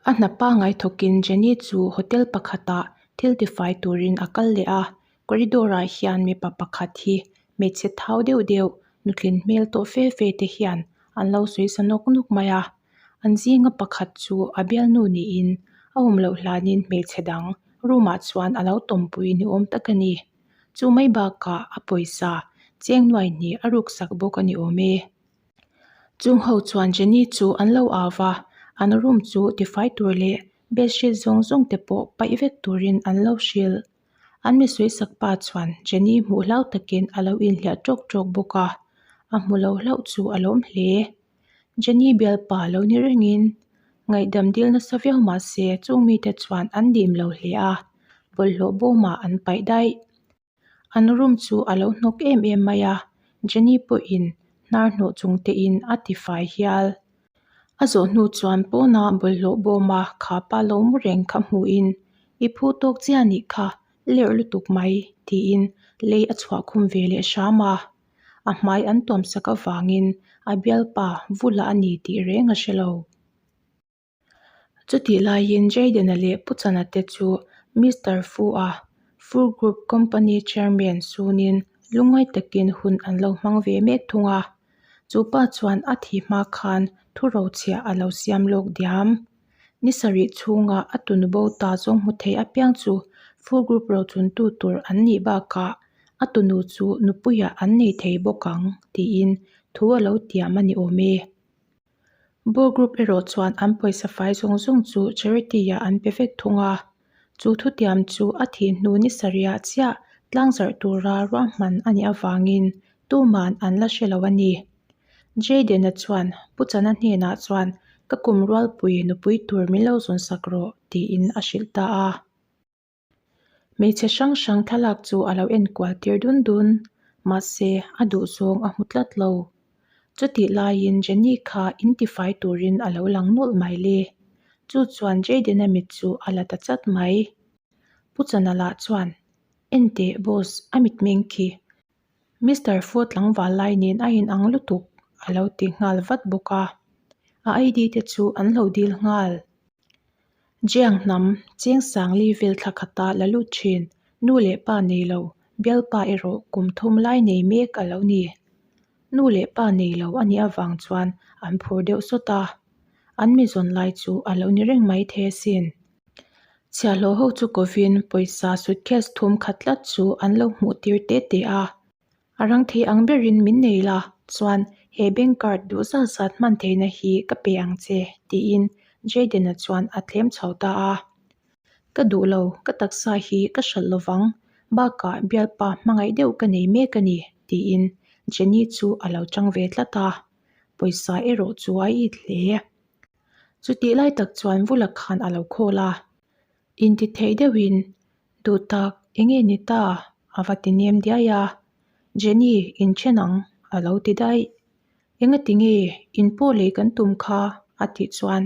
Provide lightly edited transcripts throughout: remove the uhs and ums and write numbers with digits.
A hna pangai thawkin Jenny chu hotel pakhatah thil tifai turin a kal leh a corridor ah hian mipa pakhat hi hmeichhe thau deuh deuh nutlin hmel tawh fe fe te hian an lo sawi sa nawk nawk mai a an zinga pakhat chu a bialnu niin a awm loh hlanin hmeichhe dang room ah chuan a lo tawmpui ni awm tak a ni. Chu mai bakah a pawisa cheng nuai hnih a ruk sak bawk a ni awm e. Chung ho chuan Jenny chu an lo au va, an room chu tifai tur leh bedsheet zawng zawng te pawh paih vek turin an lo hrilh. An mi sawisak pa chuan Jenny hmuh hlau takin a lo inhliah tawk tawk bawk a, a hmu lo hlauh chu a lawm hle. Jenny bialpa lo ni rengin ngaihdam dil nasa viau mah se chung mite chuan an dim lo hle a, bawlhhlawh bawmah an paih daih. An room chu a lo hnawk em em mai a, Jenny pawhin hnar hnawh chung tein a ti fai hial. A zawh hnu chuan pawna bawlhhlawh bawma khapa lo mu reng kha hmuhin, I phu tawk chiah nih kha, lerh lutuk mai, tiin lei a chhuah khum ve leh hram a. A hmai an tuamsak avangin a bialpa vula a ni tih reng a hre lo. Chutih laiin Jayden-a leh Pu Chana te chu Mister Fu-a, Fu Group Company Chairman sunin lungngai takin hun an lo hmang ve mek thung a. Chu pa chuan a thi hma khan thu rochhiah a lo siam lawk diam. Ni sarih chhunga a tunu bo ta zawng hmu thei apiang chu Fu Group rochuntu tur an nih bakah a tunu chu nupuiah an nei thei bawk ang tiin thu a lo tiam a ni awm e. Bo Group erawh chuan an pawisa fai zawng zawng chu charity-ah an pe vek thung a. Chu thutiam chu a thih hnu ni sarihah chiah tlangzarh tura ruahman a nih avangin tuman an la hre lo a ni. Jayden-a chuan Pu Chana hnenah chuan ka kum rualpui nupui tur min lo zawnsak rawh tiin a hrilh ta a. Hmeichhe hrang hrang thlalak chu a lo enkual tir dun dun, mahse a duhzawng a hmu tlat lo. Chutih laiin Jenny kha intifai turin a lo lang nawlh mai le. Chu chuan Jayden-a mit chu a la ta chat mai. Pu Chana lah chuan, Enteh boss, a mitmeng khi. Mister Fu tlangval lai nen a inang lutuk a lo ti nghal vat bawk a. A ID te chu an lo dil nghal. Jiang hnam, cheng sangli vel thla khata la lut thin, nu leh pa nei lo, bialpa erawh kum thum lai nei mek a lo ni. Nu leh pa nei lo a nih avang chuan an phur deuh sawt a, an mi zawn lai chu a lo ni reng mai thei asin. Chhiahhlawh ho chu kovin pawisa suitcase thum khat tlat chu an lo hmuh tir te te a. A rang thei ang berin min nei la, chuan he bank card duh zat zat hman theihna hi ka pe ang che, tiin Jayden-a chuan a tlem chho ta a. Ka duh lo, ka taksa hi ka hralh lovang, bakah bialpa hmangaih deuh ka nei mek a ni, tiin Jenny chu a lo chang ve tlat a. Pawisa erawh chu a it hle. Chutih lai tak chuan Vula khan a lo call a, intithei deuhin, Duh tak, eng nge ni ta? a va ti nem diai a. Jenny, inthen ang, a lo ti daih. Engati nge in pawh lei kan tum kha? a tih chuan,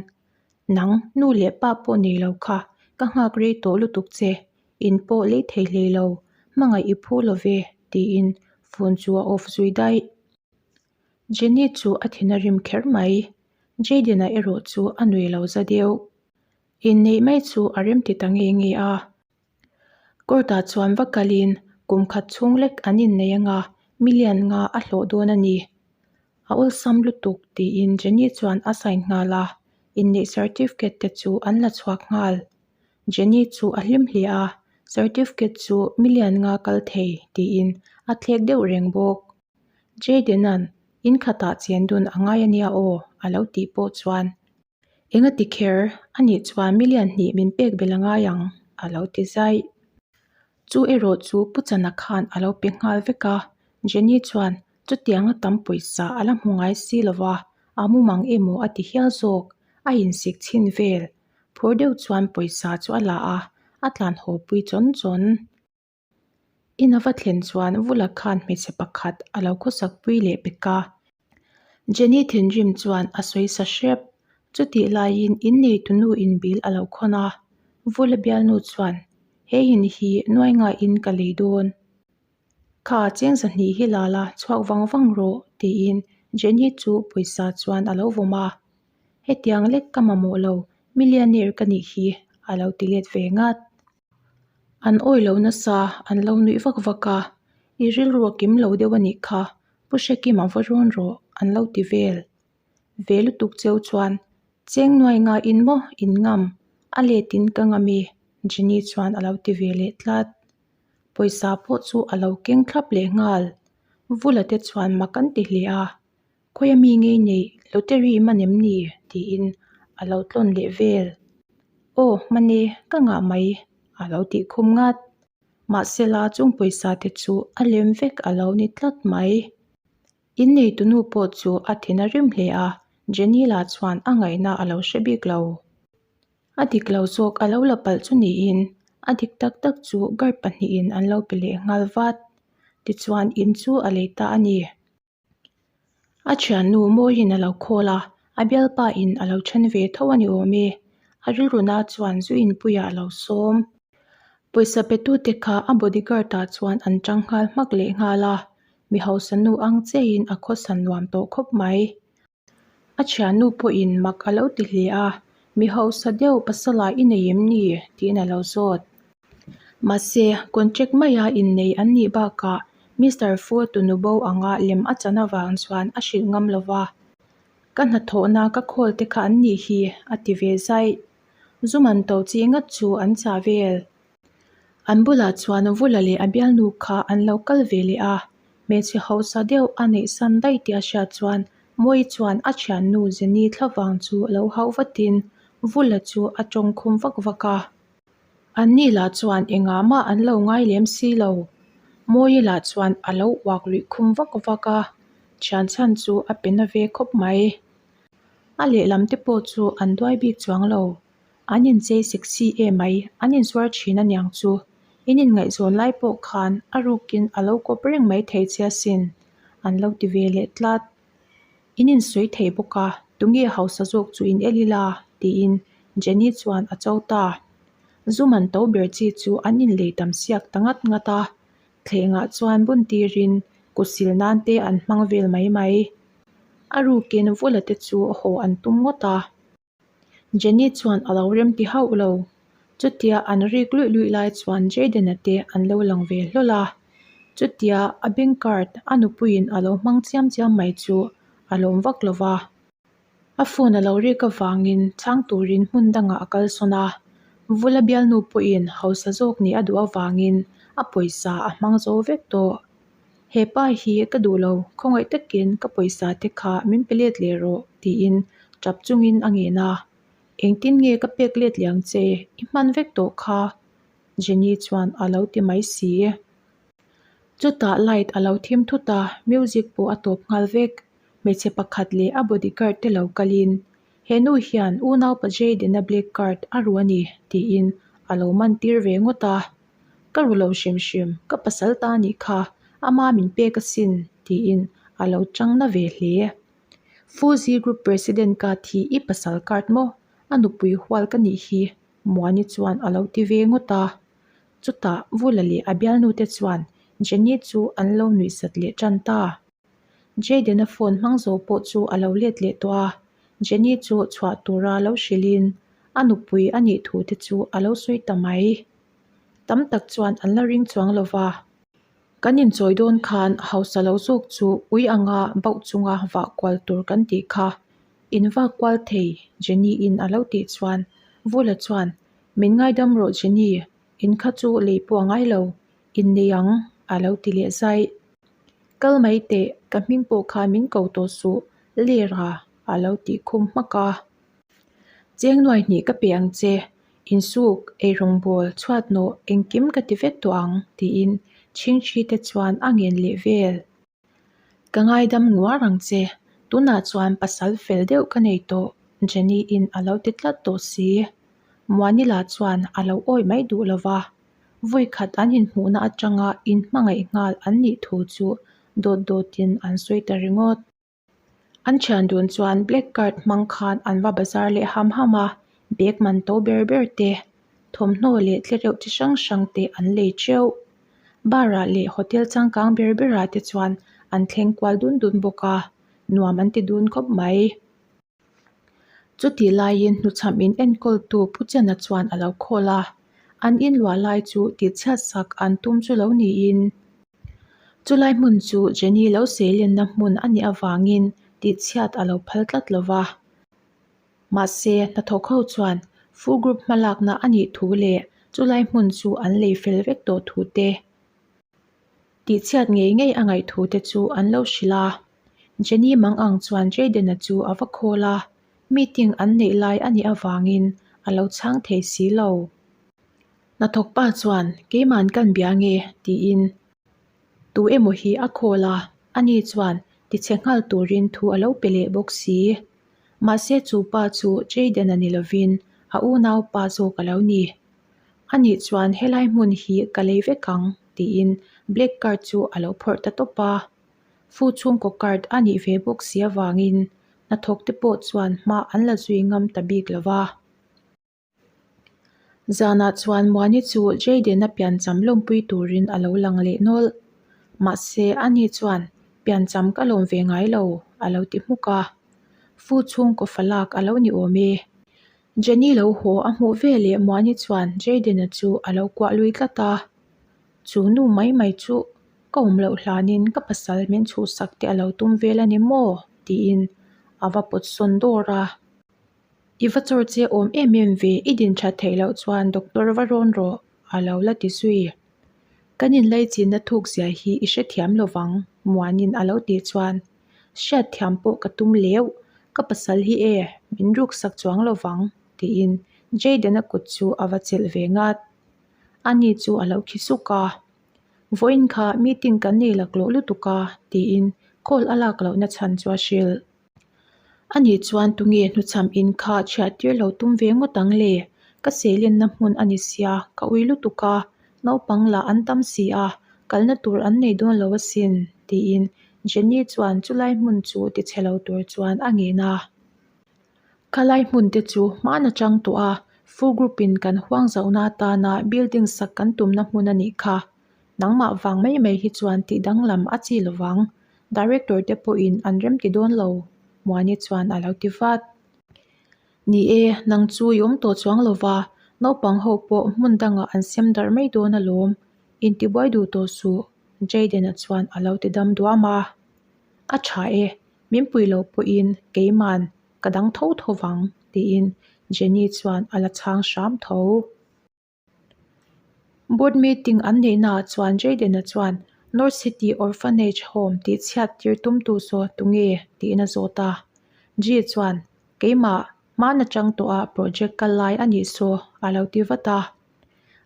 Nang, nu leh pa pawh nei lo kha, ka nghak rei tawh lutuk che, in pawh lei thei hlei lo, hmangaih i phu lo ve, tiin phone chu a off zui daih. Jenny chu a thin a rim kher mai. Jayden-a erawh chu a nui lo za deuh. Inneih mai chu a rem ti ta nge nge a. Court-ah chuan va kalin kum khat chhung lek an innei anga million nga a hlawh dawn a ni. A awlsam lutuk tiin Jenny chuan a sign nghal a, inneih certificate te chu an la chhuak nghal. Jenny chu a hlim hle a, certificate chu million nga kal thei tiin a thlek deuh reng bawk. Jayden-a'n in khatah chen dun a ngai a nia aw a lo tih pawh chuan Enga ti kher a nih chuan million hnih min pek belh a ngai ang a lo ti zaih. Chu erawh chu Pu Chana khan a lo pe nghal vek a, Jenny chuan chutianga tam pawisa a la hmu ngai si lo va, a mumang emaw a ti hial zawk, a insik chhin vel. Phur deuh chuan pawisa chu a la a, a tlan haw pui chawn chawn. In a va thlen chuan Vula khan hmeichhe pakhat a lo khawsak pui leh pek a. Jenny thinrim chuan a sawi sa hrep. Chutih laiin inneitu nu in bill a lo khawn a. Vula bialnu chuan, He in hi nuai ngaiin ka lei dawn. Kha cheng zahnih hi la la chhuak vang vang rawh tiin Jenny chu pawisa chuan a lo vawm a. Hetiang lek ka mamawh lo. Millionaire ka nih hi a lo ti let ve ngat. An awi lo nasa, an lo nuih vak vak a, I rilru a kim lo deuh a nih kha, Pu Hrekima va rawn rawh an lo ti vel. Ve lutuk cheu chuan Cheng nuai nga in maw in ngam, a let in ka ngam i Jenny chuan a lo ti ve leh tlat. Pawisa pawh chu a lo keng thlap leh nghal. Vula te chuan mak an ti hle a, Khawi a mi ngei nei lottery man em ni? tiin a lo tlawn leh vel. Aw hmane ka ngah mai a lo tih khum ngat. Mahsela chung pawisa te chu a lem vek a lo ni tlat mai. Inneitunu pawh chu a thin a rim hle a, Jenny lah chuan a ngaihna a lo hre bik lo. A dik lo zawk a lo la palh chu niin a dik tak tak chu guard pahnihin an lo pe leh nghal vat. Tichuan in chu a lei ta a ni. A thiannu Mawiin a lo call a, a bialpa in a lo then ve tho a ni awm e. A rilruna chuan zu inpuiah a lo sawm. Pawisa petute kha a bodyguard ah chuan an tang nghal hmak leh nghal a, mi hausa nu ang chiahin a khawsa nuam tawh khawp mai. A thiannu pawhin mak a lo ti hle a, Mi hausa deuh pasala i nei em ni? tiin a lo zawt. Mahse, contract maia innei an nih bakah Mister Fu tunu bo anga lem a chan avang chuan a hrilh ngam lo va. Ka hnathawhna ka khawl te kha an nih hi, a ti ve zaih. Zu man to chi ngat chu an chah vel. An bulah chuan Vula leh a bialnu kha an lo kal ve leh a, hmeichhe hausa deuh a neih san daih tih a hriat chuan Mawi chuan a thiannu Jenny thlavang chu lo hauh vatin Vula chu a tawng khum vak vak a. Anni lah chuan engah mah an lo ngai lem si lo. Mawi lah chuan a lo uak luih khum vak vak a, thian chhan chu a pe na ve khawp mai. A lehlam te pawh chu an duai bik chuang lo. An inchei sexy em mai, an inzuar thin aniang chu. In inngaihzawn lai pawh khan a rukin a lo kawp reng mai thei che asin, an lo ti ve leh tlat. In insawi thei bawk a, tunge hausa zawk chu in el ila? tiin Jenny chuan a cho ta. Zu man to ber chi chu an inlei tam siak ta ngat ngat a, thlengah chuan bun tirin kutsil nan te an hmang vel mai mai. A rukin Vula te chu haw an tum ngawt a. Jenny chuan a lo rem ti hauh lo. Chutia an rik luih luih lai chuan Jayden-a te an lo lang ve hlawl a. Chutia a bank card a nupuiin a lo hmang chiam chiam mai chu a lawm vak lo va. A phone a lo rik avangin chhang turin hmun dangah a kalsawn a. Vula bialnu pawhin hausa zawk nih a duh avangin a pawisa a hmang zo vek tawh. He pa hi ka duh lo, khawngaih takin ka pawisa te kha min pe let leh rawh tiin tap chungin a ngen a. Engtin nge ka pek let leh ang che, i hman vek tawh kha Jenny chuan a lo ti mai si. Chutah light a lo thim thut a, music pawh a tawp nghal vek. Hmeichhe pakhat leh a bodyguard te lo kalin, He nu hian unaupa Jayden-a black card a ru a ni tiin a lo man tir ve ngawt a. Ka ru lo hrim hrim, ka pasal ta nih kha, ama min pek asin, tiin a lo chang na ve hle. Fuzi Group President ka thi i pasal card maw? A nupui hual ka nih hi, Muani chuan a lo ti ve ngawt a. Chutah Vula leh a bialnu te chuan Jenny chu an lo nuihsat leh tan ta. Jayden-a phone hmang zo pawh chu a lo let leh tawh a, Jenny chu chhuah tura lo hrilhin a nupui a nih thu te chu a lo sawi ta mai. Tam tak chuan an la ring chuang lo va. Kan inchawi dawn khan hausa lo zawk chu ui anga bauh chunga vah kual tur kan tih kha. In vak kual thei, Jenny-in a lo tih chuan Vula chuan, Min ngaidam rawh Jenny, in kha chu lei pawh a ngai lo, innei ang, a lo ti leh zai. Kal mai teh, ka hming pawh khan min ko tawh suh, Lera, a lo tih khum hmak a. Cheng nuai hnih ka pe ang che, insuk, eirawngbawl, chhuatnawh, engkim ka ti vek tawh ang, tiin Chhingchhi te chuan a ngen leh vel. Ka ngaidam nguar ang che, tunah chuan pasal fel deuh ka nei tawh, Jenny-in a lo ti tlat tawh si. Muanila chuan a lo awih mai duh lo va. Vawi khat an inhmuhna atanga inhmangaih nghal an nih thu chu dawt dawtin an sawi ta ringawt. An thian dun chuan black card hmang khan an va bazar leh ham ham a, bag man to ber ber te, thawmhnaw leh tlereuh chi hrang hrang te an lei teuh. Bar ah leh hotel changkang ber ber ah te chuan an thleng kual dun dun bawk a, nuam an ti dun khawp mai. Chutih laiin hnuchham in enkawltu Pu Chena chuan a lo call a, an in luah lai chu tihchhiat sak an tum chu lo niin. Chulai hmun chu Jenny lo seilenna hmun a nih avangin tihchhiat a lo phal tlat lo va. Mahse, hnathawk ho chuan Fu Group hmalakna a nih thu leh chulai hmun chu an lei fel vek tawh thu te, tihchhiat ngei ngei a ngaih thu te chu an lo hrilh a. Jenny mang ang chuan Jayden-a chu a va call a, meeting an neih lai a nih avangin a lo chhang thei si lo. Hnathawk pa chuan, Keiman kan bia nge? tiin tu emaw hi a call a, ani chuan tichhe nghal turin thu a lo pe leh bawk si. Mahse chu pa chu Jayden-a ni lovin a unaupa zawk a lo ni. Anih chuan helai hmun hi ka lei vek ang tiin black card chu a lo phawrh ta tawp a. Fu chhungkaw card a nih ve bawk si avangin hnathawk te pawh chuan hma an la zui ngam ta bik lo va. Zanah chuan Muani chu Jayden-a piancham lawmpui turin a lo lang leh nawlh. Mahse ani chuan piancham ka lawm ve ngai lo a lo ti hmuk a. Fu chhungkaw falak a lo ni awm e. Jenny lo haw a hmuh veleh Muani chuan Jayden-a chu a lo kuah lui tlat a. Chu nu mai mai chu ka awm loh hlanin ka pasal min chhuhsak te a lo tum vel a ni maw? tiin a va pawt sawn dawr a. I va chawr che awm em em ve, i din that theih loh chuan doctor va rawn rawh a lo la ti zui. Kan inlaichinna thuk zia hi i hrethiam lo vang, Muanin a lo tih chuan hriatthiam pawh ka tum leuh, ka pasal hi e, min ruksak chuang lo vang tiin Jayden-a kut chu a va chelh ve ngat. Ani chu a lo khi suk a, Vawiin kha meeting kan nei laklawh lutuk a tiin call a lak lohna chhan chu a hrilh. Ani chuan tunge hnuchham in kha chhiah tir lo tum ve ngawt ang le? Ka seilenna hmun a ni sia, ka ui lutuk a, naupang lah an tam si a, kalna tur an nei dawn lo asin, tiin Jenny chuan chulai hmun chu tichhe lo tur chuan a ngen a. Khalai hmun te chu hman atang tawh a, Fu Group in kan huang zohna atana building sak kan tumna hmun a nih kha. Nangmah vang mai mai hi chuan tih danglam a chi lovang. Director te pawhin an remti dawn lo, Muani chuan a lo ti vat. Ni e, nang chu i awm tawh chuang lo va, naupang ho pawh hmun dangah an sem darh mai dawn alawm, intibuai duh tawh suh, Jayden-a chuan a lo ti dam duam a. A tha e, min pui lo pawhin keiman ka dang tho tho vang, tiin Jenny chuan a la chhang hram tho. Board meeting an neihnaah chuan Jayden-a chuan North City Orphanage Home tih chhiat tir tumtu saw tunge tiin a zawt a. Ji chuan, Keimah, hmaan atang tawha project kal lai a nih saw a lo ti vat a.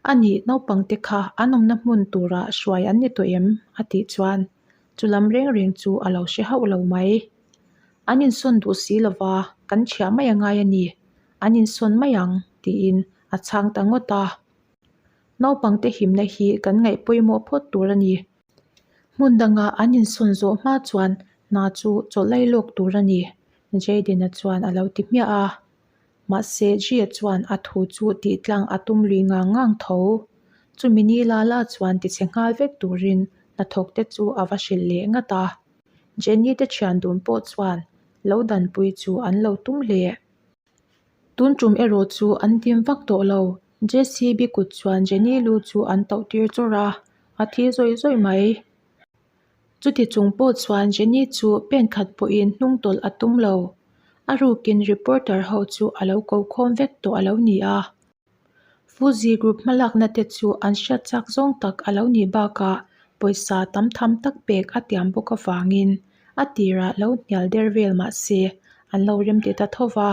A nih, naupangte kha an awmna hmun tura hruai an ni tawh em? a tih chuan chu lam reng reng chu a lo hre hauh lo mai. An insawn duh si lova, kan thiah mai a ngai a ni, an insawn mai ang tiin a chhang ta ngawt a. Naupangte himna hi kan ngaih pawimawh phawt tur a ni. Hmun danga an insawn zawh hma chuan hna chu chawlh lai lawk tur a ni, Jayden-a chuan a lo ti hmiah a. Mahse, Jia chuan a thu chu tih tlang a tum lui ngang ngang tho. Chumi ni la la chuan tichhe nghal vek turin hnathawk te chu a va hrilh leh ngat a. Jenny te thian dun pawh chuan lo danpui chu an lo tum hle. Tun tum erawh chu an dim vak tawh lo. JCB kut chuan Jenny lu chu an tauh tir chawrh a, a thi zawih zawih mai. Chuti chung pawh chuan Jenny chu pen khat pawhin hnung tawlh a tum lo. A rukin reporter ho chu a lo ko khawm vek tawh a lo ni a. Fuji Group hmalakna te chu an hriat chak zawng tak a lo nih bakah pawisa tam tham tak pek a tiam bawk avangin a tirah lo hnial der vel mah se an lo remti ta tho va.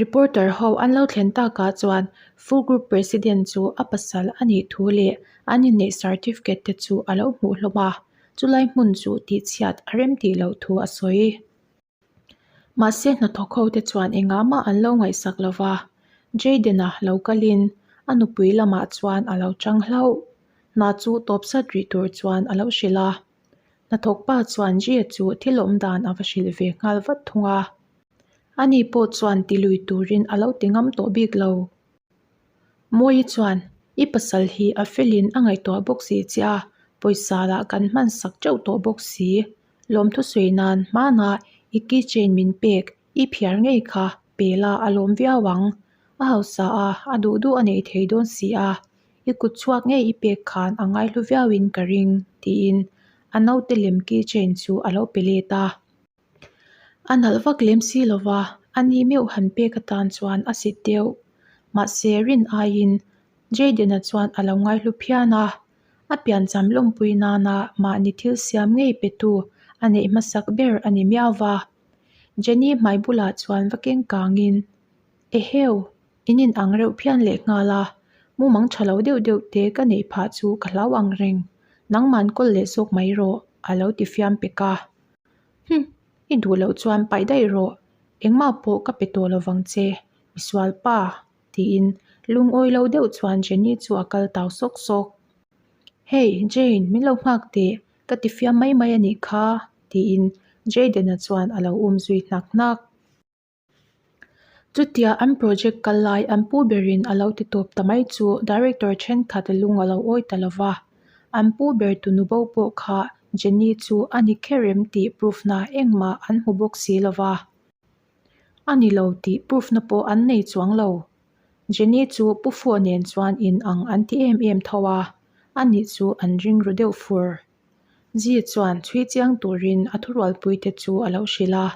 Reporter ho an lo thlen takah chuan Fu Group President chu a pasal a nih thu leh an inneih certificate te chu a lo hmuh hlawm a, chulai hmun chu tihchhiat a remtih loh thu a sawi. Mahse hnathawk ho te chuan engah mah an lo ngaihsak lo va, Jayden-a lo kalin a nupui lamah chuan a lo chang hlauh. Hna chu tawp sat rih tur chuan a lo hrilh a. Hnathawk pa chuan Jia chu thil awm dan a va hrilh ve nghal vat thung a. Ani pawh chuan ti lui turin a lo ti ngam tawh bik lo. Mawi chuan, I pasal hi a felin a ngaihtuah bawk si che a, pawisa lah kan hman sak teuh tawh bawk si. Lawmthu sawi nan hmanah i keychain min pek I phiar ngei kha pe la a lawm viau ang. A hausa a, a duh duh a neih thei dawn si a, i kut chhuak ngei i pek khan a ngaihlu viauin ka ring, tiin a naute lem key chain chu a lo pe let a. A nalh vak lem si lo va, a ni meuh han pek atan chuan a sit deuh. Mahse, rin aiin Jayden-a chuan a lo ngaihlu phian a, a piancham lawmpui nana mahni thil siam ngei petu a neih hmasak ber a ni miau va. Jenny hmai bulah chuan va keng kangin, Eheu, in in ang reuh phian leh nghal a, mumang tha lo deuh deuh te ka neih phah chu ka hlau ang reng, nangman kawl leh zawk mai rawh, a lo ti fiam pek a. Hum, i duh loh chuan paih daih rawh, engmah pawh ka pe tawh lovang che, misual pa, tiin lungawi lo deuh chuan Jenny chu a kal tau sawk sawk. Hey, Jane, min lo nghak teh, ka ti fiam mai mai a nih kha, tiin Jayden-a chuan a lo um zui hnak hnak. Chutia an project kal lai an pu berin a lo ti tawp ta mai chu director thenkhat lung a lo awi ta lo va. An pu ber tunu bo pawh kha Jenny chu a ni kher em tih proof na engmah an hmu bawk si lo va. A ni lo tih proof na pawh an nei chuang lo. Jenny chu Pu Fuh nen chuan in ang an ti em em tho a, a nih chu an ring ru deuh fur. Ji chuan chhui chiang turin a thurualpui te chu a lo hrilh a.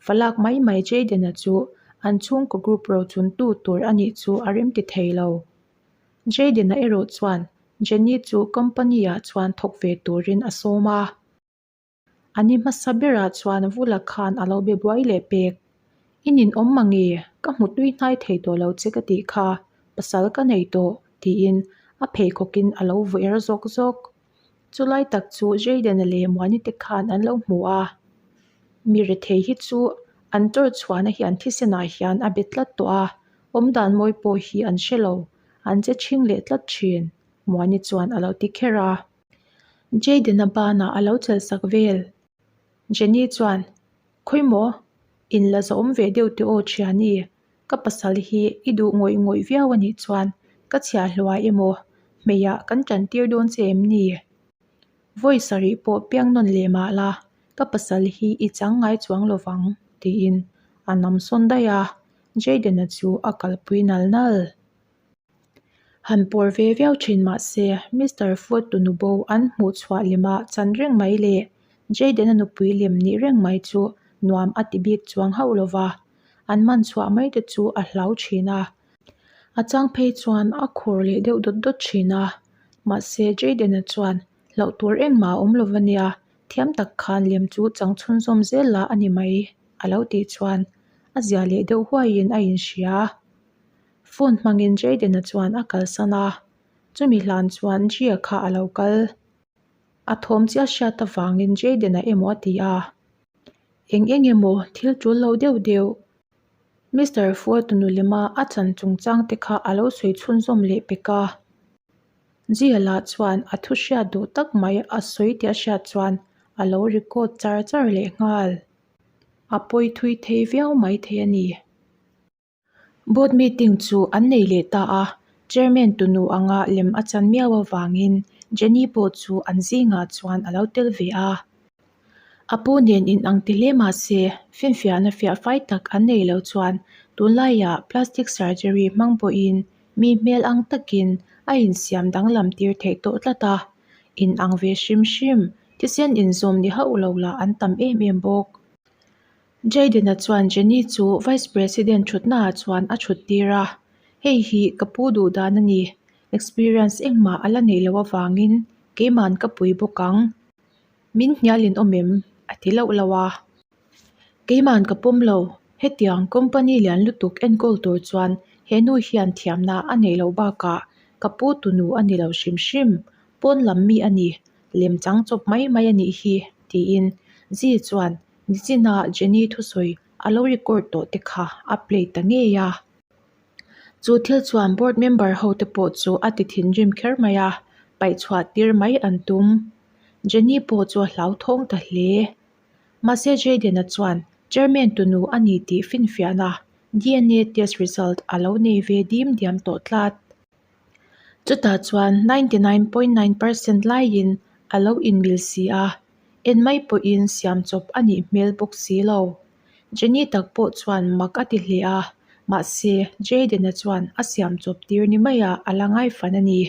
Falak mai mai Jayden-a chu an chhungkaw group rochun tu tur a nih chu a rem ti thei lo. Jayden-a erawh chuan Jenny chu company-ah chuan thawk ve turin a sawm a. A ni hmasa berah chuan Vula khan a lo be buai leh pek. I nin awm mange, ka hmu tui hnai thei tawh lo che ka tih kha, pasal ka nei tawh, tiin a pheikhawkin a lo vu er zawk zawk. Chulai tak chu Jayden-a leh Muani te khan an lo hmu a, mi rethei hi chu an tawrh chhuahna hi an thisenah hian a bet tlat tawh a, awmdan mawi pawh hi an hre lo, an che chhing leh tlat thin, Muani chuan a lo ti kher a. Jayden-a banah a lo chelhsak vel. Jenny chuan, Khawi maw? In la zawm ve deuh teh aw thiani, ka pasal hi i duh ngawih ngawih viau a nih chuan ka chhiah hluai emaw hmeiah kan tan tir dawn che em ni? Vawi sarih pawh piang nawn leh mah la, ka pasal hi i chang ngai chuang lo vang, tiin a nam sawn daih a, Jayden-a chu a kalpui nal nal. Han pawr ve viau thin mah se, Mister Ford tunu bo an hmuh chhuah lema chan reng mai leh Jayden-a nupui lem nih reng mai chu nuam a ti bik chuang hauh lo va, an man chhuah mai te chu a hlau thin a. A chang phei chuan a khur leh deuh dawt dawt thin a, mahse Jayden-a chuan hlauh tur engmah a awm lo va nia, thiam tak khan lem chu chang chhunzawm zel la a ni mai, a lo tih chuan a zia leh deuh huaiin a inhria. Phone hmangin Jayden-a chuan a kalsan a, chumi hlan chuan Gia kha a lo kal. A thawm chiah hriat avangin Jayden-a emaw a ti a, Eng eng emaw thil tul lo deuh deuh. Mister Ford nulema a chan chungchang te kha a lo sawi chhunzawm leh pek a. Gia lah chuan a thu hriat duh tak mai a sawi tih a hriat chuan a lo record char char leh nghal. A pawi thui thei viau mai thei a ni. Board meeting chu an nei leh ta a, Chairman tunu anga lem a chan miau avangin Jenny pawh chu an zingah chuan a lo tel ve a. A pu nen inang ti hle mah se, finfiahna fiah fai tak an nei lo chuan tunlaiah plastic surgery hmang pawhin mi hmel ang takin a insiam danglam tir theih tawh tlat a, inang ve hrim hrim, thisen inzawm ni hauh lo lah an tam em em bawk. Jayden-a chuan Jenny chu Vice President thutnaah chuan a thut tir a, Hei hi ka pu duh dan a ni, experience engmah a la neih loh avangin keima'n ka pui bawk ang. Min hnial in awm em? a ti lauh lauh a. Keima'n ka pawm lo, hetiang company lian lutuk enkawl tur chuan he nu hian thiamna a neih loh bakah ka pu tunu a ni lo hrim hrim, pawn lam mi a ni, lem chang chawp mai mai a nih hi, tiin Zi chuan Nichina Jenny thusawi a lo record tawh te kha a play ta ngei a. Chu thil chuan board member ho te pawh chu a ti thinrim kher mai a, paih chhuah tir mai an tum. Jenny pawh chu a hlauthawng ta hle. Mahse Jayden-a chuan chairman tunu a ni tih finfiahna DNA test result a lo nei ve dim diam tawh tlat. Chutah chuan 99.9 percent laiin a lo inmil si a, en mai pawhin siam chawp a nih hmel bawk si lo. Jenny tak pawh chuan mak a ti hle a, mahse Jayden-a chuan a siam chawp tir ni maiah a la ngai fan a ni.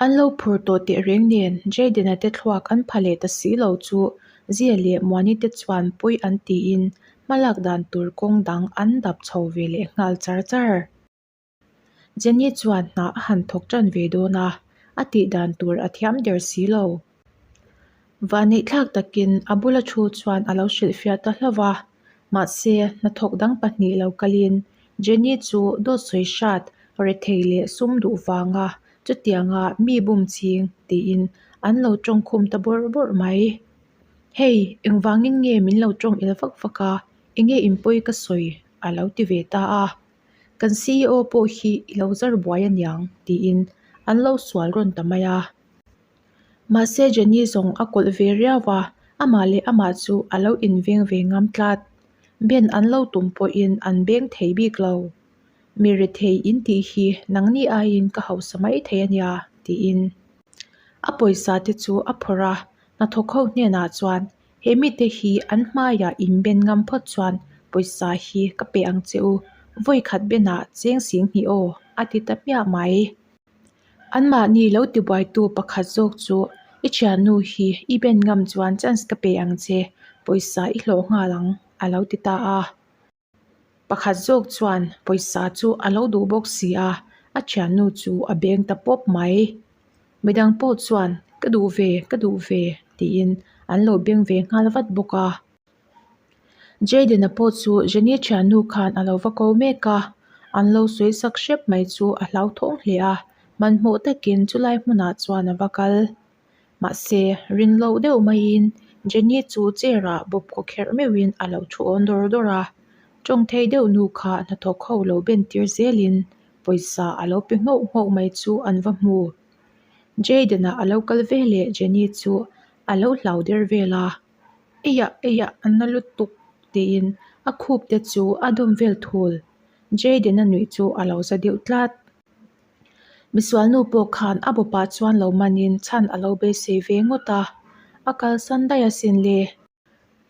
An lo phur tawh teh reng nen Jayden-a te thluak an pha leh ta si lo chu Zia leh Muani te chuan pawi an tiin hmalak dan tur kawng dang an dap chho ve leh nghal char char. Jenny chuan hna a han thawk tan ve dawn a, a tih dan tur a thiam der si lo. Vanneihthlak takin a bula thu chuan a lo hrilhfiah ta hlauh a, mahse hnathawk dang pahnih lo kalin Jenny chu dawt sawi hrat, rethei leh sum duh vanga chutianga mi bum ching tiin an lo tawngkhum ta bawrh bawrh mai. Hei, engvangin nge min lo tawng el vak vak a, enge inpawi ka sawi a lo ti ve ta a. Kan CEO pawh hi i lo zar buai aniang tiin an lo sual rawn ta mai a. Mahse Jenny zawng a kawlh ve riau a, amah leh amah chu a lo inveng ve ngam tlat. Ben an lo tum pawhin an beng thei bik lo. Mi rethei in tih hi nangni aiin ka hausa mai thei ania tiin a pawisa te chu a phawrh a, hnathawk ho hnenah chuan He mite hi an hmaiah inben ngam phawt chuan pawisa hi ka pe ang che u, vawi khat benah cheng sing hnih aw, a ti ta hmiah mai. Anmahni lo tibuaitu pakhat zawk chu i thiannu hi i ben ngam chuan chance ka pe ang che, pawisa i hlawh nghal ang, a lo ti ta a. Pakhat zawk chuan pawisa chu a lo duh bawk si a, a thiannu chu a beng ta pawp mai. Midang pawh chuan ka duh ve, ka duh ve tiin an lo beng ve nghal vat bawk a. Jayden-a pawh chu Jenny thiannu khan a lo va ko mek a, an lo sawi sak hrep mai chu a hlauthawng hle a, hmanhmawh takin chulai hmunah chuan a va kal. Mahse, rin loh deuh maiin Jenny chu chair ah bawp khaw kherh meuhin a lo thu awn dawr dawr a. Tawng thei deuh nu kha hnathawk ho lo ben tir zelin pawisa a lo pe nghauh nghauh mai chu an va hmu. Jayden-a a lo kal ve leh Jenny chu a lo hlau der vel a, Eiah eiah a na lutuk tiin a khup te chu a dawm vel thul. Jayden-a nuih chu a lo za deuh tlat. Misualnu pawh khan a bawpah chuan lo manin chhan a lo beisei ve ngawt a, a kalsan daih asin le.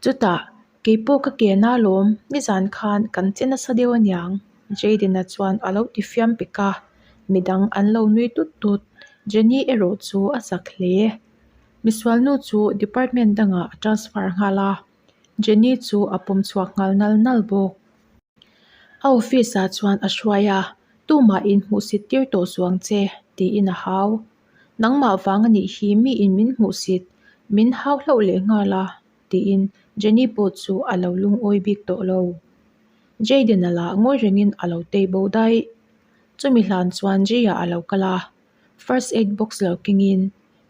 Chutah, keipawh ka ke na lawm, nizan khan kan che nasa deuh aniang, Jayden-a chuan a lo ti fiam pek a, midang an lo nui tut tut, Jenny erawh chu a zak hle. Misualnu chu department dangah a transfer nghal a, Jenny chu a pawm chhuak nghal nal nal bawk. A office ah chuan a hruai a, tumah in hmuhsit tir tawh suang che, tiin a hau. Nangmah vang a nih hi mi in min hmuhsit, min hau hlauh leh nghal a, tiin Jenny pawh chu a lo lungawi bik tawh lo. Jayden-a lah ngawi rengin a lo tei bo daih. Chumi hlan chuan Jay-a a lo kal a, first aid box lo kengin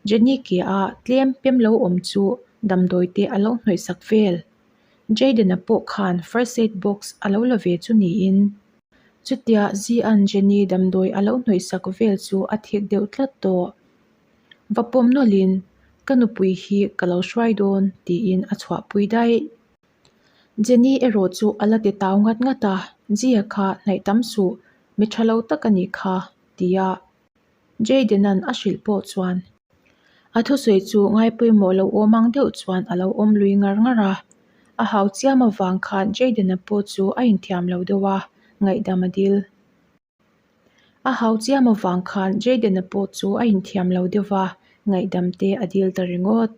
Jenny ke a tlem pem lo awm chu damdawi te a lo hnawih sak vel. Jayden-a pawh khan first aid box a lo la ve chu niin. Chutia Zian Jenny damdawi a lo hnawih sak vel chu a thik deuh tlat tawh. Va pawm nawlhin, Ka nupui hi ka lo hruai dawn tiin a chhuahpui daih. Jenny erawh chu a la ti tau ngat ngat a, Zia kha hnaih tam suh, mi tha lo tak a nih kha, tia Jayden-a'n a hrilh pawh chuan a thusawi chu ngaipawimawh lo awm ang deuh chuan a lo awm lui ngar ngar a. A hau chiam avang khan Jayden-a pawh chu a inthiam lo deuh a, ngaihdam a dil. A hau chiam avang khan Jayden-a pawh chu a inthiam lo deuh a, ngaihdam te a dil ta ringawt.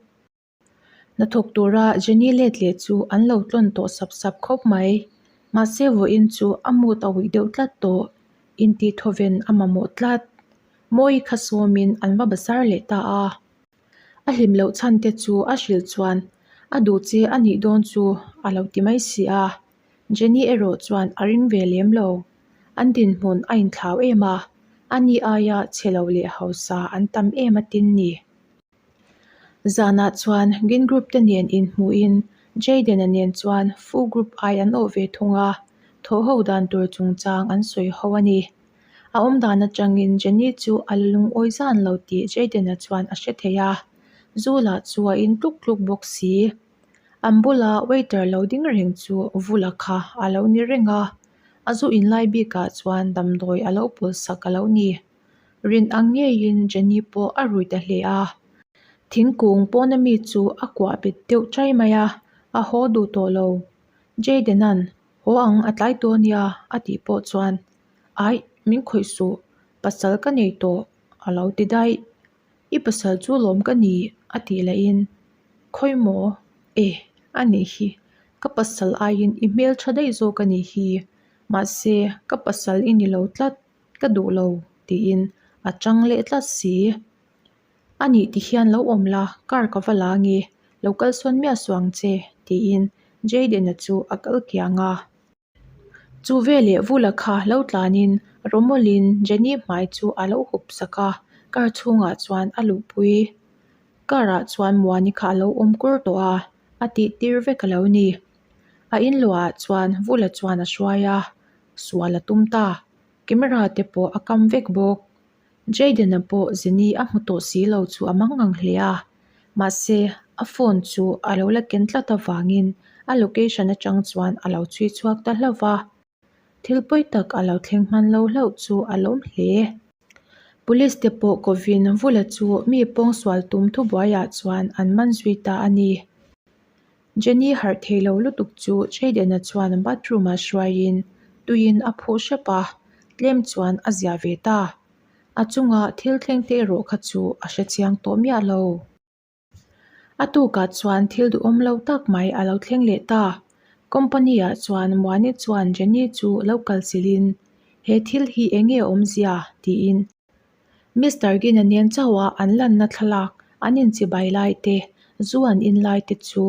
Hnathawk tura Jenny let leh chu an lo tlawn tawh sap sap khawp mai. Mahse vawiin chu a mood a uih deuh tlat tawh. Intih thawven a mamawh tlat. Mawi kha sawmin an va bazar leh ta a. A hlim loh chhan te chu a hrilh chuan a duh che a nih dawn chu a lo ti mai si a. Jenny erawh chuan a ring ve lem lo. An dinhmun a inthlau em a, ani aia chhe lo leh hausa an tam em a tin ni. Zanah chuan Gin Group te nen inhmuhin Jayden-a nen chuan Fu Group ai an awh ve thung a, thawh ho dan tur chungchang an sawi ho a ni. A awm dan atangin Jenny chu a la lungawi zan lo tih Jayden-a chuan a hre thei a, zu lah chu a in tluk tluk bawk si. An bula waiter lo ding reng chu Vula kha a lo ni reng a, a zu inlai bikah chuan damdawi a lo pawlh sak a lo ni. Rin ang ngeiin Jenny pawh a rui ta hle a. Thingkung pawna mi chu a kuah bet deuh chai mai a, a haw duh tawh lo. Jayden-a'n haw ang a tlai tawh ania a tih pawh chuan Aih, min khawih suh, pasal ka nei tawh a lo ti daih. I pasal chu lawm ka ni a tih lahin Khawi maw? E, a nih hi, ka pasal aiin i hmel tha daih zawk a nih hi, mahse ka pasal i ni lo tlat, ka duh lo tiin a chang leh tlat si. A nih ti hian lo awm la, car ka va la ange, lo kal sawn miah suh ang che tiin Jayden-a chu a kal kiang a. Chu veleh Vula kha lo tlanin rawmawlin Jenny hmai chu a lo hup sak a, car chhungah chuan a luhpui. Car ah chuan Muani kha a lo awm kur tawh a, a tih tir vek a lo ni. A inluah ah chuan Vula chuan a hruai a, sual a tum ta. Camera te pawh a kam vek bawk. Jayden-a pawh Jenny a hmu tawh si lo chu a mang ang hle a, mahse a phone chu a lo la ken tlat avangin a location atang chuan a lo chhui chhuak ta hlauh va, thil pawi tak a lo thleng hman lo hlauh chu a lawm hle. Police te pawh kovin Vula chu mi pawngsual tum thubuaiah chuan an man zui ta a ni. Jenny harh thei lo lutuk chu Jayden-a chuan bathroom-ah hruaiin tuiin a phuh hrep a, tlem chuan a zia ve ta. A chunga thil thleng te erawh kha chu a hre chiang tawh miah lo. A tukah chuan thil duhawm lo tak mai a lo thleng leh ta. Company-ah chuan Muani chuan Jenny chu lo kal chilhin, He thil hi eng nge awmzia? tiin Mister Gina nen chauha an lanna thlalak an inchibai lai te, zu an in lai te chu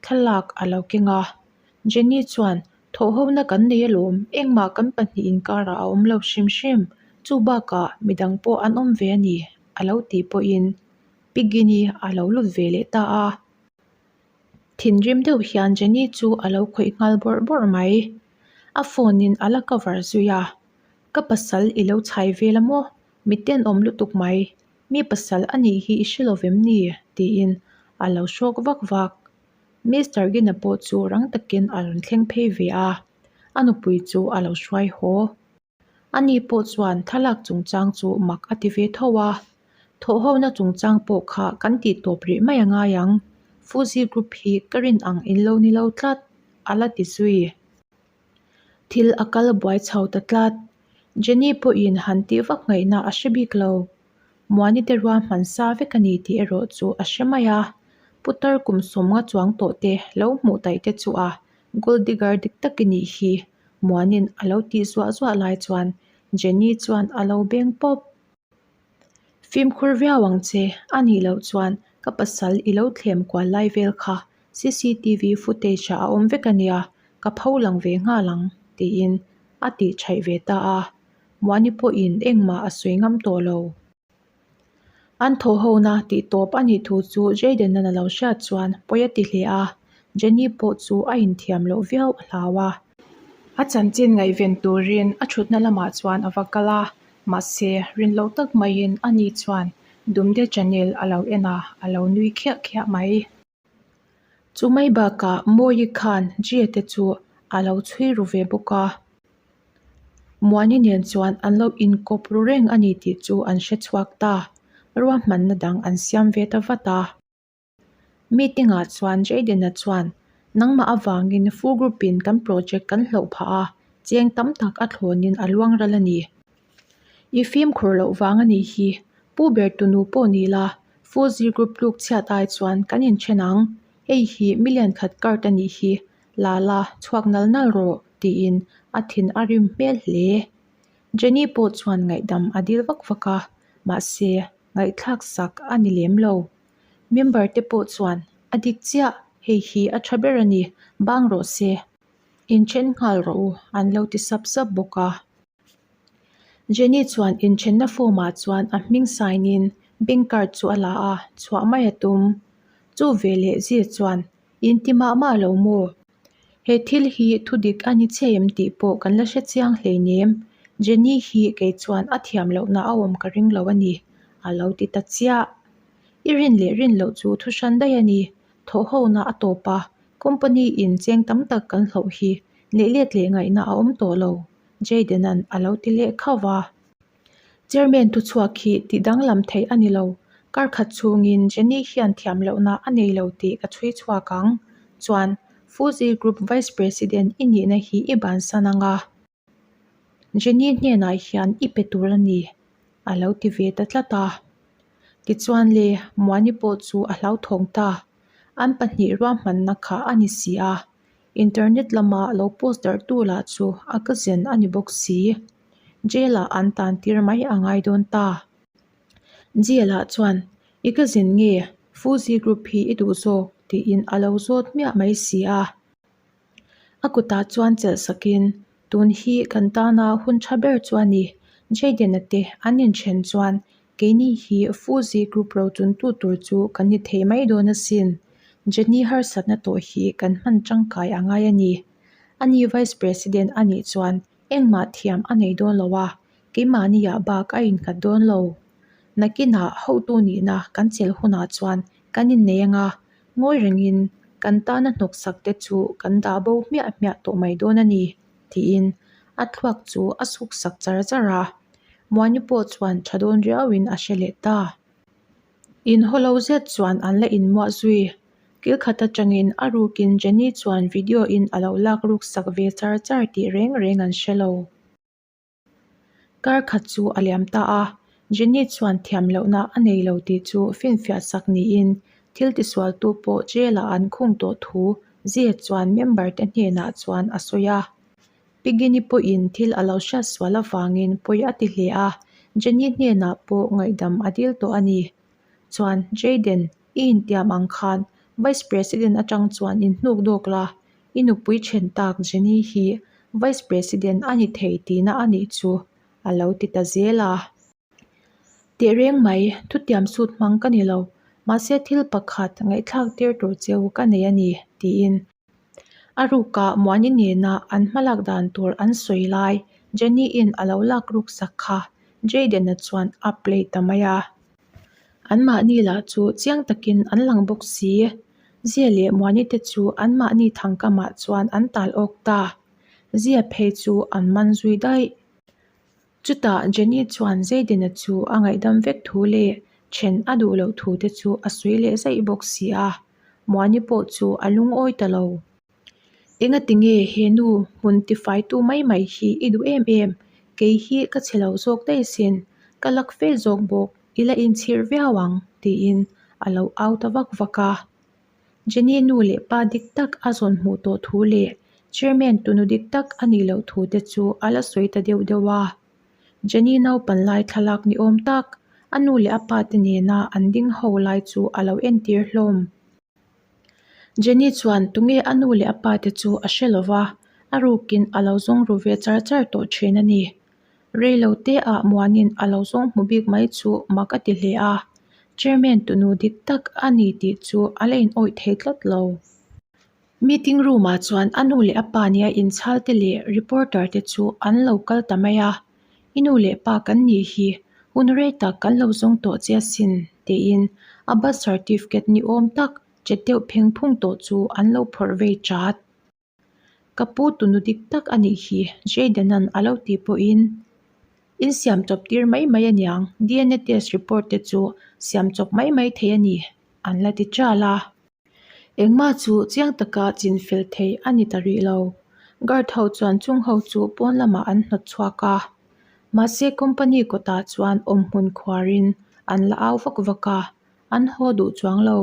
thlalak a lo keng a. Jenny chuan, Thawhhona kan nei alawm, engmah kan pahnih inkarah a awm lo hrim hrim, chu bakah midang pawh an awm ve a ni, a lo tih pawhin Pi Gini a lo lut ve leh ta a. Thinrim deuh hian Jenny chu a lo khawih nghal bawrh bawrh mai. A phone in a la cover zui a. Ka pasal i lo chhai vel a maw? Mi tenawm lutuk mai. Mi pasal a nih hi i hre lo vem ni? tiin a lo hrawk vak vak. Mister Gina pawh chu rang takin a rawn thleng phei ve a, a nupui chu a lo hruai haw. Ani pawh chuan thlalak chungchang chu mak a ti ve tho a, thawhhona chungchang pawh kha kan tih tawp rih mai a ngai ang. Fuji Group hi ka rin ang in lo ni lo tlat, a la ti zui. Thil a kal buai chho ta tlat. Jenny pawhin han tih vak ngaihna a hre bik lo. Muani te ruahman sa vek a ni tih erawh chu a hre mai a. Putar kum sawmnga chuang tawh te lo hmuh taih te chu a gold digger dik tak i nih hi Muanin a lo tih zuah zuah lai chuan Jenny chuan a lo beng pawp. Fimkhur viau ang che, a nih loh chuan ka pasal i lo thlem kual lai vel kha cctv footage ah a awm vek a nia, ka pho lang ve nghal ang, tiin a tih thaih ve ta a. Muani pawhin engmah a sawi ngam tawh lo. An thawhhona tih tawp a nih thu chu Jayden-a'n a lo hriat chuan pawi a ti hle a, Jenny pawh chu a inthiam loh viau a hlau a. A chanchin ngaihven turin a thutna lamah chuan a va kal a, mahse rin loh tak maiin ani chuan Dumde channel a lo en a, a lo nui khiah khiah mai. Chu mai bakah Mawii khan Jia te chu a lo chhui ru ve bawk a, Muani nen chuan an lo inkawp ru reng a ni tih chu an hre chhuak ta, ruahmanna dang an siam ve ta vat a. Meeting ah chuan Jayden-a chuan nangmah avangin full group in kan project kan hloh phah a, cheng tam tak a thlawnin a luang ral a ni. I fimkhur loh vang a nih hi, Pu ber tunu pawh ni la, Fuji group tluk chhiat ai chuan kan inthen ang, hei hi million khat card a nih hi, la la, chhuak nal nal rawh, tiin a thin a rim hmel hle. Jenny pawh chuan ngaihdam a dil vak vak a, mahse ngaihthlak sak a ni lem lo. Member te pawh chuan a dik chiah, hei hi a tha ber a ni, bang rawh se, inthen nghal rawh u an lo ti sap sap bawk a. Jenny chuan inthenna form ah chuan a hming sign in bank card chu a la a, chhuah mai a tum. Chu veleh Zee chuan, In ti mah mah lo maw? He thil hi thu dik a ni chiah em tih pawh kan la hre chiang hleinem. Jenny hi kei chuan a thiam lohna a awm ka ring lo a ni, a lo ti ta chiah. I rin leh rin loh chu thu hran daih a ni. Thawhhona a tawp a, company in cheng tam tak kan hloh hi neih let leh ngaihna a awm tawh lo. Jayden-a'n a lo ti leh khauh a. Chairman thuchhuak hi tih danglam theih a ni lo. Kar khat chhungin Jenny hian thiam lohna a nei lo tih ka chhui chhuak ang. Chuan, Fuji Group Vice President i nihna hi i bansan ang a. Jenny hnenah hian i pe tur a ni, a lo ti ve ta tlat a. Tichuan le, Muani pawh chu a hlauthawng ta. An pahnih ruahmanna kha a ni si a, internet lama lo post darhtu lah chu a cousin a ni bawk si. Jail ah an tan tir mai a ngai dawn ta. Jail ah chuan, I cousin nge Fuji Group hi i duh zawk? tiin a lo zawt hmiah mai si a. A kutah chuan chelh sakin, Tun hi kan tana hun tha ber chu a ni. Jayden-a te an inthen chuan keini hi Fuji Group rochuntu tur chu kan ni thei mai dawn asin. Jenny harsatna tawh hi kan hman tangkai a ngai a ni. Ani Vice President a nih chuan engmah thiam a nei dawn lo a, keimahniah bak a innghat dawn lo. Nakinah hotu nihna kan chelh hunah chuan kan innei anga Ngawi rengin kan tana hnawksak te chu kan dah bo hmiah hmiah tawh mai dawn a ni, tiin a thluak chu a suk sak char char a. Muani pawh chuan tha dawn riauin a hre leh ta. Inhaw lo zet chuan an la inmuah zui. Kil khat atangin a rukin Jenny chuan video in a lo lak ruk sak ve char char tih reng reng an hre lo. Kar khat chu a liam ta a, Jenny chuan thiam lohna a nei lo tih chu finfiah sak niin thil tisualtu pawh jail ah an khung tawh thu Zia chuan member te hnenah chuan a sawi a. Pigini pawhin thil a lo hriat sual avangin pawi a ti hle a, Jenny hnenah pawh ngaihdam a dil tawh a ni. Chuan Jayden, i intiam ang khan Vice President atang chuan inhnuk dawk la, I nupui then tak Jenny hi Vice President a ni thei tihna a nih chu a lo ti ta zel a. Tehreng mai, thutiam sut hmang ka ni lo, mahse thil pakhat ngaihthlak tir tur cheu ka nei a ni, tiin a rukah Muani nena an hmalak dan tur an sawi lai Jenny-in a lo lak ruk sak kha Jayden-a chuan a play ta mai a. Anmahni lah chu chiang takin an lang bawk si. Zia leh Muani te chu anmahni thangkamah chuan an tal awk ta. Zia phei chu an man zui daih. Chutah Jenny chuan Zayden-a chu a ngaihdam vek thu leh then a duh loh thu te chu a sawi leh zaih bawk si a. Muani pawh chu a lungawi ta lo. Engati nge he nu hmun tifaitu mai mai hi i duh em em? Kei hi ka chhe lo zawk daih asin, ka lak fe zawk bawk, i la inchhir viau ang, tiin a lo au ta vak vak a. Jenny nu leh pa dik tak a zawn hmuh tawh thu leh Chairman tunu dik tak a nih loh thu te chu a la sawi ta deuh deuh a. Jenny naupan lai thlalak ni awm tak, a nu leh a pa te nena an ding ho lai chu a lo entir hlawm. Jenny chuan tunge a nu leh a pa te chu a hre lova, a rukin a lo zawng ru ve char char tawh thin a ni. Rei lo te ah Muanin a lo zawng hmu bik mai chu mak a ti hle a, Chairman tunu dik tak a ni tih chu a la inawih thei tlat lo. Meeting room ah chuan a nu leh a pa nia inchhal te leh reporter te chu an lo kal ta mai a, I nu leh pa kan nih hi, hun rei tak kan lo zawng tawh che asin, tiin a birth certificate ni awm tak che deuh pheng phung tawh chu an lo phawrh vei chat. Ka pu tunu dik tak a nih hi, Jayden-a'n a lo tih pawhin in siam chawp tir mai mai aniang, DNA test report te chu siam chawp mai mai thei a ni, an la ti ṭal a. Engmah chu chiang taka chin fel thei a ni ta rih lo. Guard ho chuan chung ho chu pawn lamah an hnawt chhuak a. Mahse company kawtah chuan awmhmun khuarin an la au vak vak a, an haw duh chuang lo.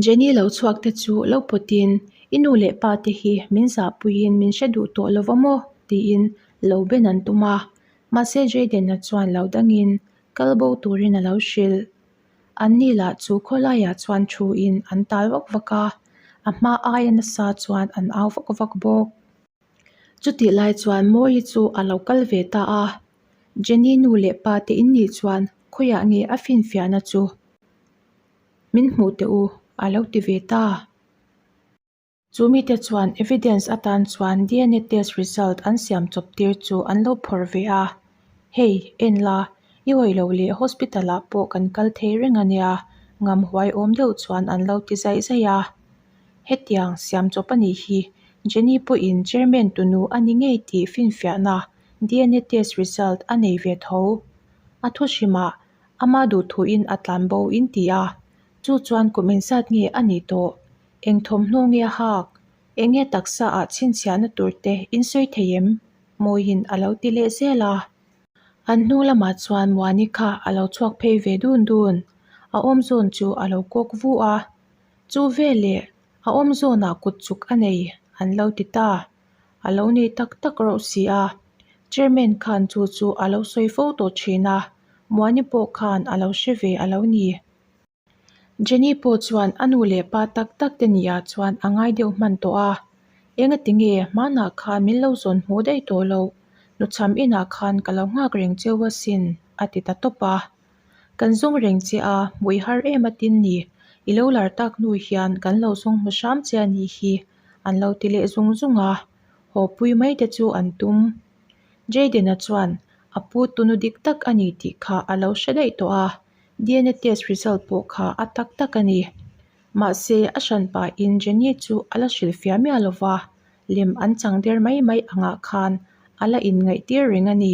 Jenny lo chhuak te chu lo pawtin, I nu leh pa te hi min zahpuiin min hre duh tawh lo va maw? tiin lo ben an tum a. Mahse Jayden-a chuan lo dangin kal bo turin a lo hrilh. Anni lah chu khawlaiah chuan thuin an tal vak vak a, a hma aia nasa chuan an au vak vak bawk. Chutih lai chuan Mawi chu a lo kal ve ta a, Jenny nu leh pa te in nih chuan khawiah nge a finfiahna chu min hmuh teh u a lo ti ve ta. Chu mite chuan evidence atan chuan DNA test result an siam chawp tir chu an lo phawrh ve a, Hei, en la, i awih loh leh hospital ah pawh kan kal thei reng a nia, ngam huai awm deuh chuan an lo ti zaih zaih a. Hetiang siam chawp a nih hi, Jenny pawhin chairman tunu a ni ngei tih finfiahna DNA test result a nei ve tho. A thu hrimah ama duhthuin a tlan bo in ti a, chu chuan kum engzat nge a nih tawh? Eng thawmhnaw nge a hak? Enge taksa ah chhinchhiahna tur te in sawi thei em? Mawiin a lo ti leh zel a. An hnung lamah chuan Muani kha a lo chhuak phei ve dun dun. A awm zawn chu a lo kawk vu a. Chu veleh a awm zawnah kut chuk a nei an lo ti ta. A lo nei tak tak rauh si a. Chairman khan chu chu a lo sawi fo tawh thin a, Muani pawh khan a lo hre ve a lo ni. Jenny pawh chuan a nu leh pa tak tak te nia chuan a ngai deuh hman tawh a, Engati nge hmanah khan min lo zawn hmuh daih tawh loh, nuchham inah khan ka lo nghak reng cheu asin a ti ta tawp a. Kan zawng reng che a, hmuh i har em atin ni, i lo lar tak hnu hian kan lo zawng hmu hram che a nih hi an lo ti leh zung zung a, haw pui mai te chu an tum. Jayden-a chuan a pu tunu dik tak a ni tih kha a lo hre daih tawh a. DNA test result pawh kha a tak tak a ni. Mahse, a hran pahin Jenny chu a la hrilhfiah miah lo va, lem an chang der mai mai angah khan a la inngaihtir reng a ni.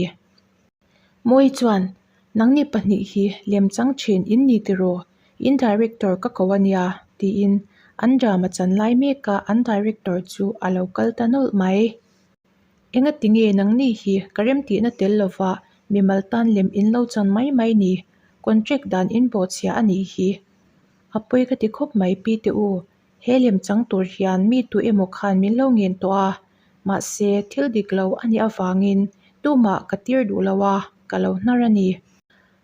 Mawi chuan, Nangni pahnih hi lem chang thin in ni tiraw? In director ka ko a nia, tiin an drama chan lai meka an director chu a lo kal ta nawlh mai. Engati nge nangni hi ka remtihna tel lova mimal tan lem in lo chan mai mai ni? Contract dan in bawhchhia a nih hi. A pawi ka ti khawp mai pi te u, he lem chang tur hian mi tu emaw khan min lo ngen tawh a, mahse thil dik lo a nih avangin tumah ka tir duh lo a, ka lo hnar a ni.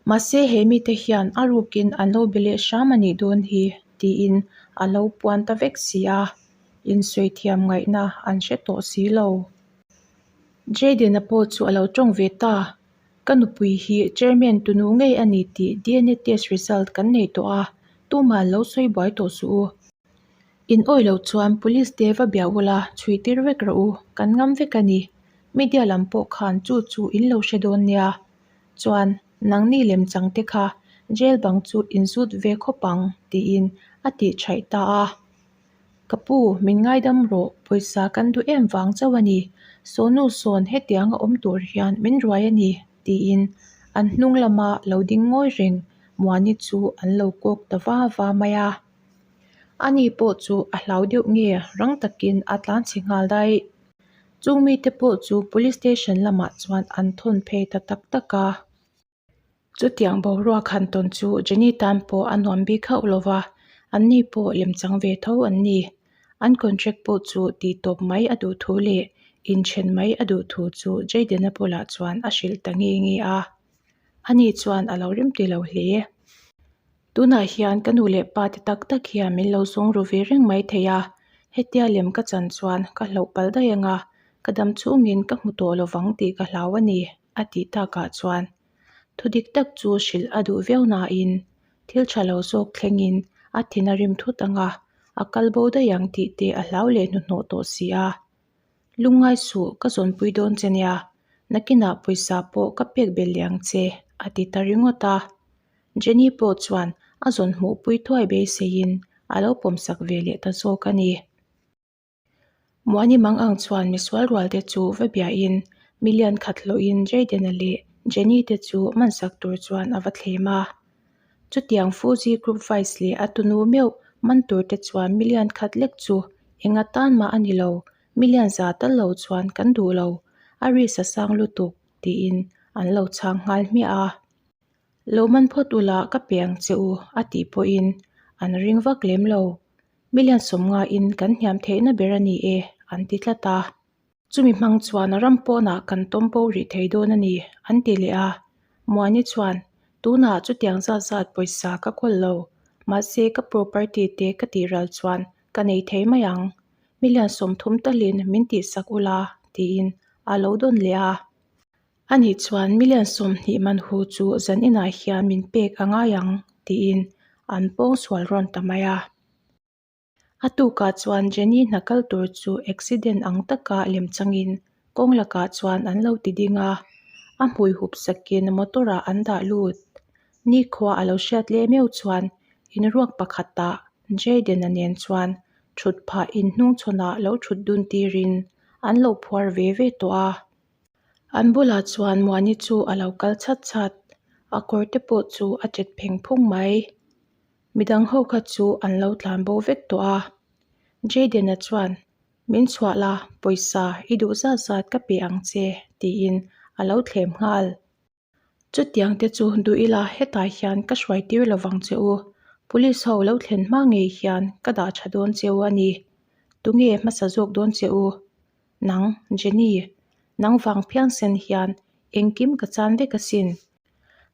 Mahse he mite hian a rukin an lo be leh hram a nih dawn hi tiin a lo puan ta vek si a. Insawi thiam ngaihna an hre tawh si lo. Jayden-a pawh chu a lo tawng ve ta. Ka nupui hi chairman tunu ngei a ni tih DNA test result kan nei tawh a, tumah lo sawi buai tawh suh u. In awi loh chuan police te va bia ula chhui tir vek rawh u, kan ngam vek a ni. Media lam pawh khan chu chu in lo hre dawn nia. Chuan nangni lemchang te kha jail bang chu in zut ve khawp ang tiin a tih thaih ta a. Ka pu, min ngaidam rawh, pawisa kan duh em vang chauh a ni. Sawnu sawn hetianga awm tur hian min ruai a ni, tiin an hnung lama lo ding ngawi reng Muani chu an lo kawk ta va va mai a. Ani pawh chu a hlau deuh nge rang takin a tlan chhe nghal daih. Chung mite pawh chu Police Station lamah chuan an thawn phei ta tak tak a. Chutiang boruak han tawn chu Jenny tan pawh a nuam bik hauh lo va, anni pawh lemchang ve tho an ni. An contract pawh chu tih tawp mai a duh thu leh inthen mai a duh thu chu Jayden-a bulah chuan a hrilh ta nge nge a. Ani chuan a lo rimti lo hle. Tunah hian ka nu leh pa te tak tak hian min lo zawng ru ve reng mai thei a, hetia lem ka chan chuan ka hlauh palh daih ang a, ka dam chhungin ka hmu tawh lovang tih ka hlau a ni. A tih takah chuan thu dik tak chu hrilh a duh viau nain thil tha lo zawk thlengin a thin a rim thut ang a, a kal bo daih ang tih te a hlau leh hnuhnawh tawh si a. Lungngai suh ka zawnpui dawn che nia, nakinah pawisa pawh ka pek belh leh ang che a ti ta ringawt a. Jenny pawh chuan a zawn hmuhpui thuai beiseiin a lo pawmsak ve leh ta zawk a ni. Muani mang ang chuan misual rual te chu va biahin million khat hlawhin Jayden-a leh Jenny te chu mansak tur chuan a va thlem a. Chutiang Fuji Group Vice leh a tunu meuh man tur te chuan million khat lek chu enga tan mah a ni lo, million za tal lo chuan kan duh lo, a risk a sang lutuk tiin an lo chhang nghal hmiah a. Lo man phawt ula ka pe ang che u a tih pawhin an ring vak lem lo. Million sawmnga in kan hniam theihna ber a ni e an ti tlat a. Chumi hmang chuan ram pawnah kan tawm bo rih thei dawn a ni an ti leh a. Muani chuan tunah chutiang zat zat pawisa ka kawl lo, mahse ka property te ka tih ral chuan ka nei thei mai ang. Million 30 talin min tihsak ula tiin a lo dawn leh a. Ani chuan million 20 man hu chu zan inah hian min pek a ngai ang tiin an pawng sual rawn ta mai a. A tukah chuan Jenny hna kal tur chu accident ang taka lem changin kawng lakah chuan an lo ti ding a, a hmui hup sakin motor ah an dah lut. Nikhua a lo hriat leh meuh chuan inruak pakhatah Jayden-a nen chuan thut phah in hnungchhawnah lo thut dun tirin an lo phuar ve ve tawh a. An bulah chuan Muani chu a lo kal chhat chhat, a kawr te pawh chu a chet pheng phung mai. Midang ho kha chu an lo tlan bo vek tawh a. Jayden-a chuan, Min chhuah la, pawisa i duh zat zat ka pe ang che, tiin a lo thlem nghal. Chutiang te chu duh ila hetah hian ka hruai tir lo vang che u. Police ho lo thlen hma ngei hian ka dah tha dawn che u a ni. Tunge hmasa zawk dawn che u? Nang, Jenny, nang vang phiangsen hian engkim ka chan vek asin.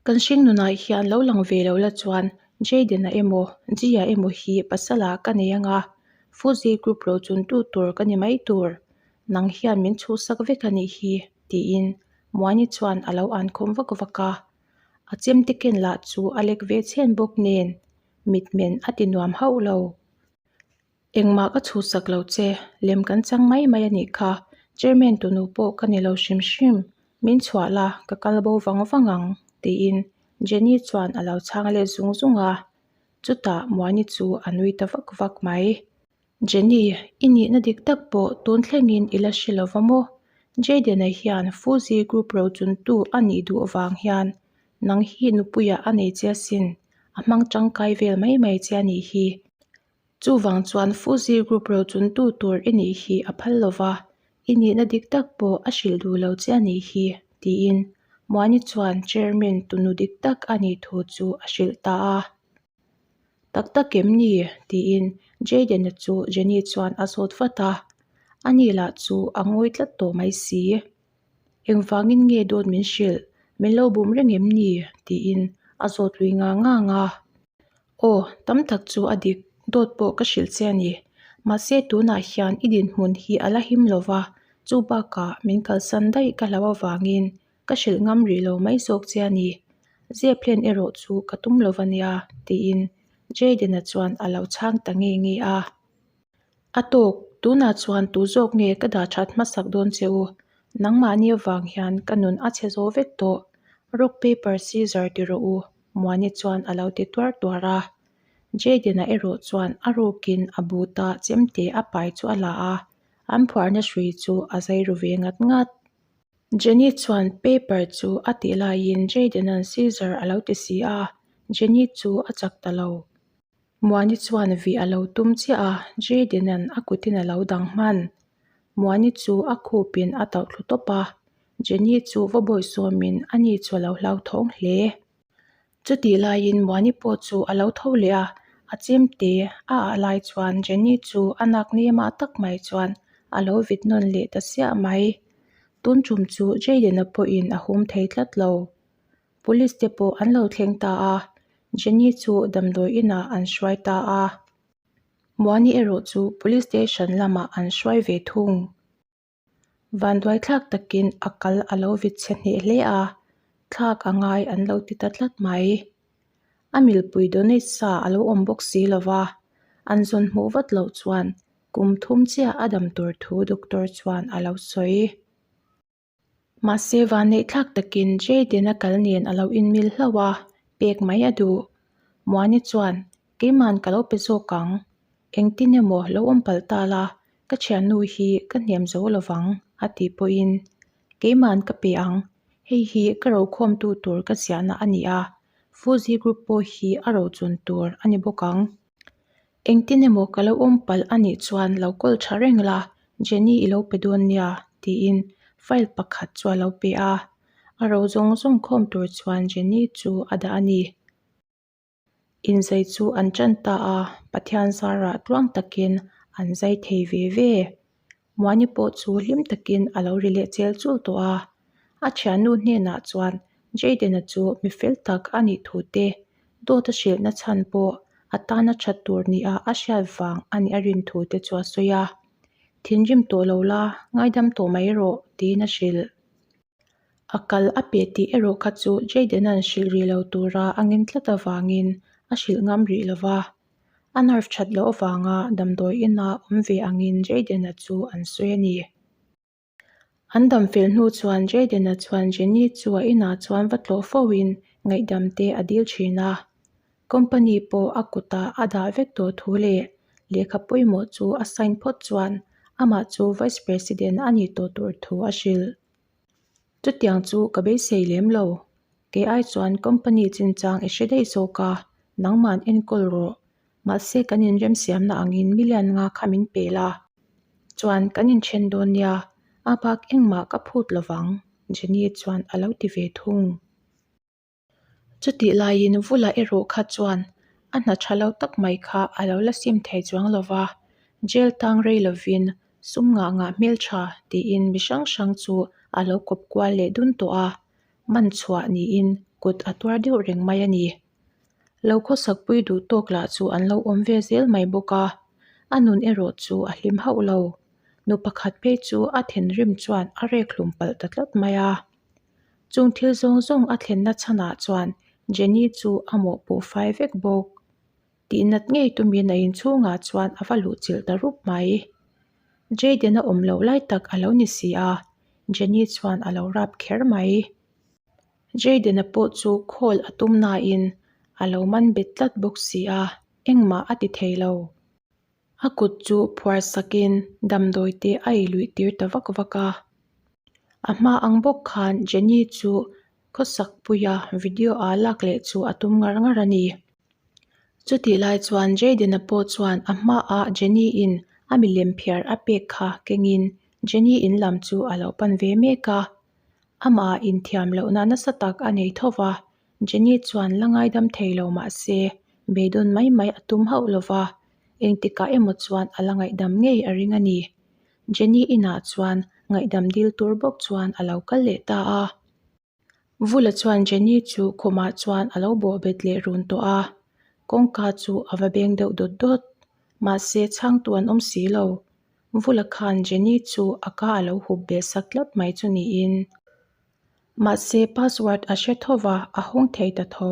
Kan hringnunah hian lo lang ve lo la chuan Jayden-a emaw Gia emaw hi pasala ka nei anga Fuji group lo chuntu tur ka ni mai tur. Nang hian min chhuhsak vek a nih hi, tiin Muani chuan a lo an khawm vak vak a. A chemte ken lah chu a lek ve chhen bawk nen mitmen a ti nuam hauh lo. Engmah ka chhuhsak lo che, lem kan chang mai mai a nih kha. Chairman tunu pawh ka ni lo hrim hrim, min chhuah la ka kal bo vang vang ang, tiin Jenny chuan a lo chhang let zung zung a. Chutah Muani chu a nui ta vak vak mai. Jenny, i nihna dik tak pawh tun thlengin i la hre lo va maw? Jayden-a hian Fuji Group rochuntu a nih duh vang hian nang hi nupuiah a nei che asin, a hmang tangkai vel mai mai che a nih hi. Chuvang chuan Fuji Group rochuntu tur i nih hi a phal lo va, i nihna dik tak pawh a hrilh duh lo che a nih hi, tiin Muani chuan Chairman tunu dik tak a nih thu chu a hrilh ta a. Tak tak em ni? tiin Jayden-a chu Jenny chuan a zawt vat a, ani lah chu a ngawi tlat tawh mai si. Engvangin nge dawt min hrilh? Min lo bum reng em ni? tiin a zawt lui ngang ngang a. Aw, tam tak chu a dik, dawt pawh ka hrilh che a ni. Mahse tunah hian i dinhmun hi a la him lo va, chu bakah min kalsan daih ka hlau avangin ka hrilh ngam rih lo mai zawk che a ni. Zep hlen erawh chu ka tum lo va nia, tiin Jayden-a chuan a lo chhang ta nge nge a. A tawk, tunah chuan tu zawk nge ka dah that hmasak dawn che u? Nangmahni avang hian ka nun a chhe zo vek tawh. Rock paper scissor ti rawh u, Muani chuan a lo ti tuar tuar a. Jayden-a erawh chuan a rukin a buta chemte a pai chu a la a, an phuarna hrui chu a zai ru ve ngat ngat. Jenny chuan paper chu a tih laiin Jayden-a'n scissor a lo ti si a, Jenny chu a chak ta lo. Muani chuan vih a lo tum chiah a, Jayden-a'n a kutin a lo dang hman. Muani chu a khupin a tauh thlu tawp a, Jenny chu va bawisawmin ani chu a lo hlauthawng hle. Chutih laiin Muani pawh chu a lo tho leh a, a chemte a ah lai chuan Jenny chu a nak nemah tak mai chuan a lo vit nawn leh ta siah mai. Tun tum chu Jayden-a pawhin a hum thei tlat lo. Police te pawh an lo thleng ta a, Jenny chu damdawi inah an hruai ta a. Muani erawh chu Police Station lamah an hruai ve thung. Vanduai thlak takin a kal a lo vit chhe hneh hle a, thlak a ngai an lo ti ta tlat mai. A milpui donate sa a lo awm bawk si lo va, an zawn hmuh vat loh chuan kum thum chiah a dam tur thu doctor chuan a lo sawi. Mahse vanneih thlak takin Jayden-a kal nen a lo inmil hlauh a, pek mai a duh. Muani chuan, Keiman ka lo pe zawk ang. Engtin emaw lo awm palh ta la, ka thiannu hi ka hnem zo lo vang, a tih pawhin, Keiman ka pe ang. Hei hi ka rokhawmtu tur ka ziahna a ni a, Fuji Group pawh hi a rochun tur a ni bawk ang. Engtin emaw ka lo awm palh a nih chuan lo kawl tha reng la, Jenny i lo pe dawn nia, tiin file pakhat chu a lo pe a. A ro zawng zawng khawm tur chuan Jenny chu a dah a ni. Inzai chu an tan ta a, Pathian zarah tluang takin an zai thei ve ve. Muani pawh chu hlim takin a lo ri leh chel chul tawh a. A thiannu hnenah chuan Jayden-a chu mi fel tak a nih thu te, dawt a hrilhna chhan pawh a tana that tur nia a hriat vang a nih a rin thu te chu a sawi a. Thinrim tawh lo la, ngaidam tawh mai rawh, tiin a hrilh. A kal a pe tih erawh kha chu Jayden-a'n hrilh rih lo tura a ngin tlat avangin a hrilh ngam rih lo va. A nerve that loh avanga damdawi ina awm ve angin Jayden-a chu an sawi a ni. An dam fel hnu chuan Jayden-a chuan Jenny chu a inah chuan va tlawh fo in ngaihdam te a dil thin a. Company pawh a kutah a dah vek tawh thu leh lehkha pawimawh chu a sign phawt chuan amah chu Vice President a nih tawh tur thu a hrilh. Chutiang chu ka beisei lem lo. Kei ai chuan company chinchang i hre daih zawk a, nangman enkawl rawh. Mahse kan inremsiamna angin million nga kha min pe la. Chuan kan inthen dawn nia, a bak engmah ka phut lovang, Jenny chuan a lo ti ve thung. Chutih laiin Vula erawh kha chuan a hna tha lo tak mai kha a lo la sim thei chuang lo va, jail tang rei lovin sum ngah ngah hmeltha tiin mi hrang hrang chu a lo kawp kual leh dun tawh a, man chhuah niin kut a tuar deuh reng mai a ni. Lo khawsakpui duh tawk lah chu an lo awm ve zel mai bawk a, a nun erawh chu a hlim hauh lo. Nu pakhat phei chu a thinrim chuan a rek hlum palh ta tlat mai a. Chung thil zawng zawng a thlenna chhanah chuan Jenny chu a mawhpuh fai vek bawk. Tihnat ngei tumin a inchhungah chuan a va luh chilh ta rup mai. Jayden a awm loh lai tak a lo ni si a, Jenny chuan a lo rap kher mai. Jayden-a pawh chu call a tum nain a lo man bet tlat bawk si a, engmah a ti thei lo. A kut chu phuar sakin damdawi te a ei luih tir ta vak vak a. A hma ang bawk khan Jenny chu khawsak puia video a lak leh chu a tum ngar ngar a ni. Chutih lai chuan Jayden-a pawh chuan a hmaah Jenny-in a milem phiar a pek kha kengin Jenny in lam chu a lo pan ve mek a. Amah inthiam lohna nasa tak a nei tho va, Jenny chuan la ngaidam thei lo mah se, beidawn mai mai a tum hauh lo va, engtikah emaw chuan a la ngaihdam ngei a ring a ni. Jenny inah chuan ngaihdam dil tur bawk chuan a lo kal leh ta a. Vula chuan Jenny chu khumah chuan a lo bawh bet leh run tawh a, kawngka chu a va beng deuh dawt dawt. Mahse chhangtu an awm si lo. Vula khan Jenny chu a ka a lo hup beh sak tlat mai chu niin. Mahse password a hre tho va, a hawng thei ta tho.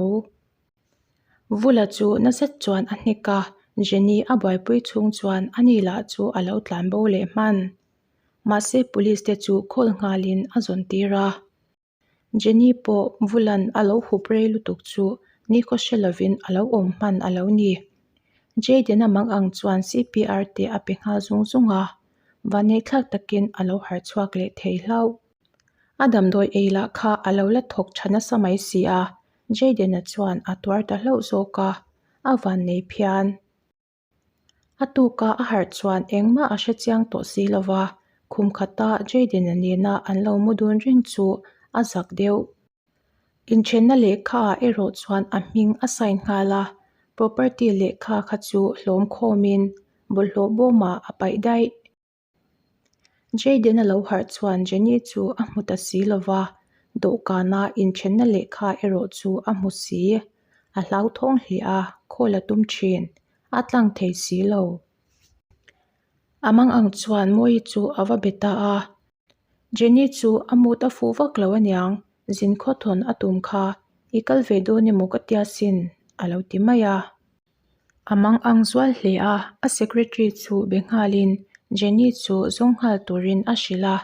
Vula chu na zet chuan a hnek a, Jenny a buaipui chhung chuan ani lah chu a lo tlan bo leh hman. Mahse police te chu call nghalin a zawn tir a. Jenny pawh Vulan a lo hup rei lutuk chu nikhaw hre lovin a lo awm hman a lo ni. Jayden-a mang ang chuan CPR te a pe nghal zung zung a, vanneihthlak takin a lo harh chhuak leh thei hlauh. A damdawi ei lah kha a lo la thawk tha nasa mai si a, Jayden-a chuan a tuar ta hlauh zawk a, a vannei phian. A tuka a harh chuan engmah a hre chiang tawh si lo va, khum khata Jayden-a nena an lo mu dun reng chu a zak deuh. Inthenna lehkha ah erawh chuan a hming a sign nghal a, property lehkha kha chu hlawm khawmin bawlhhlawh bawmah a paih daih. Jayden a lo harh chuan Jenny chu a hmu ta si lo va, dawhkana inthenna lehkha erawh chu a hmu si. A hlauthawng hle a, call a tum thin. A tlang thei si lo. A mang ang chuan Mawi chu a va be ta a. Jenny chu a mut a fuh vak lo aniang, zin khawthawn a tum kha, i kal ve dawn emaw ka tia sin, a lo ti mai a. A mang ang zual hle a, a secretary chu be nghalin Jenny chu zawng nghal turin a hrilh a,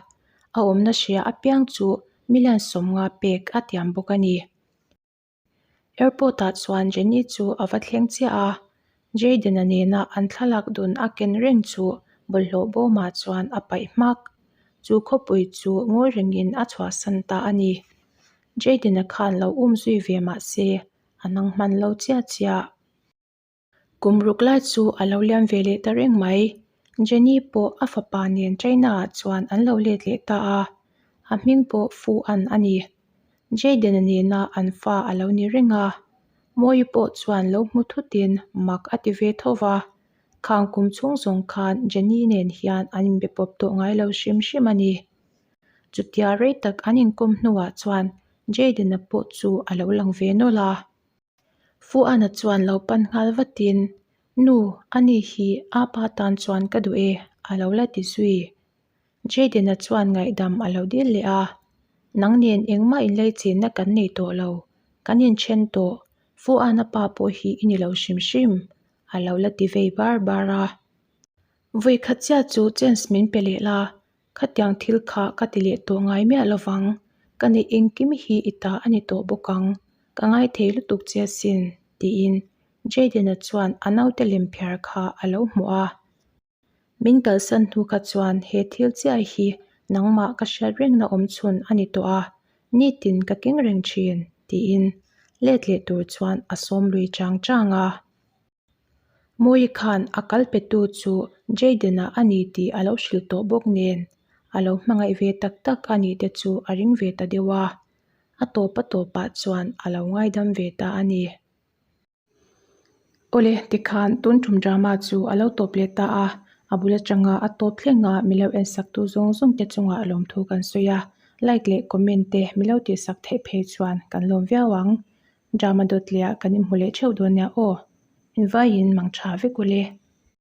a awmna hria apiang chu million 50 pek a tiam bawk a ni. Airport ah chuan Jenny chu a va thleng chiah a, Jayden-a nena an thlalak dun a ken reng chu bawlhhlawh bawmah chuan a paih hmak. Chu khawpui chu ngawi rengin a chhuahsan ta a ni. Jayden-a khan lo um zui ve mah se a nang hman lo chiah chiah. Kum ruk lai chu a lo liam ve leh ta reng mai. Jenny pawh a fapa nen China ah chuan an lo let leh ta a, a hming pawh Fu An a ni. Jayden-a nena an fa a lo ni reng a, Mawi pawh chuan lo hmu thutin mak a ti ve tho va. Khang kum chhung zawng khan Jenny nen hian an inbe pawp tawh ngai lo hrim hrim a ni. Chutia rei tak an inkawm hnuah chuan Jayden-a pawh chu a lo lang ve nawlh a. Fuana chuan lo pan nghal vatin, Nu, ani hi a pa tan chuan ka duh e, a lo la ti zui. Jayden-a chuan ngaihdam a lo dil leh a, Nang nen engmah inleichinna kan nei tawh lo, kan inthen tawh, Fuana pa pawh hi i ni lo hrim hrim, a lo la ti vei bar bar a. Vawikhat chiah chu chance min pe leh la, Khatiang thil kha ka ti leh tawh ngai miah lovang, ka neih engkim hi i ta a ni tawh bawk ang, ka ngai thei lutuk che asin, tiin Jayden-a chuan a naute lem phiar kha a lo hmuh a. Min kalsan hnu kha chuan he thil chiah hi nangmah ka hriat rengna awm chhun a ni tawh a, nitin ka keng reng thin, tiin let leh tur chuan a sawm lui chang chang a. Mawii khan a kal petu chu Jayden-a a ni tih a lo hrilh tawh bawk nen, a lo hmangaih ve tak tak a nih te chu a ring ve ta deuh a. A tawp a tawpah chuan a lo ngaidam ve ta a ni. Awle, tikhan tun tum drama chu a lo tawp leh ta a, a bul atanga a tawp thleng a milo ensaktu zawng zawng te chungah lawmthu kan sawi a, like leh comment te milo tihsak theih phei chuan kan lawm viau ang. Drama dawt leh ah kan inhmu leh theuh dawn nia aw. Invaiin mang tha vek ule.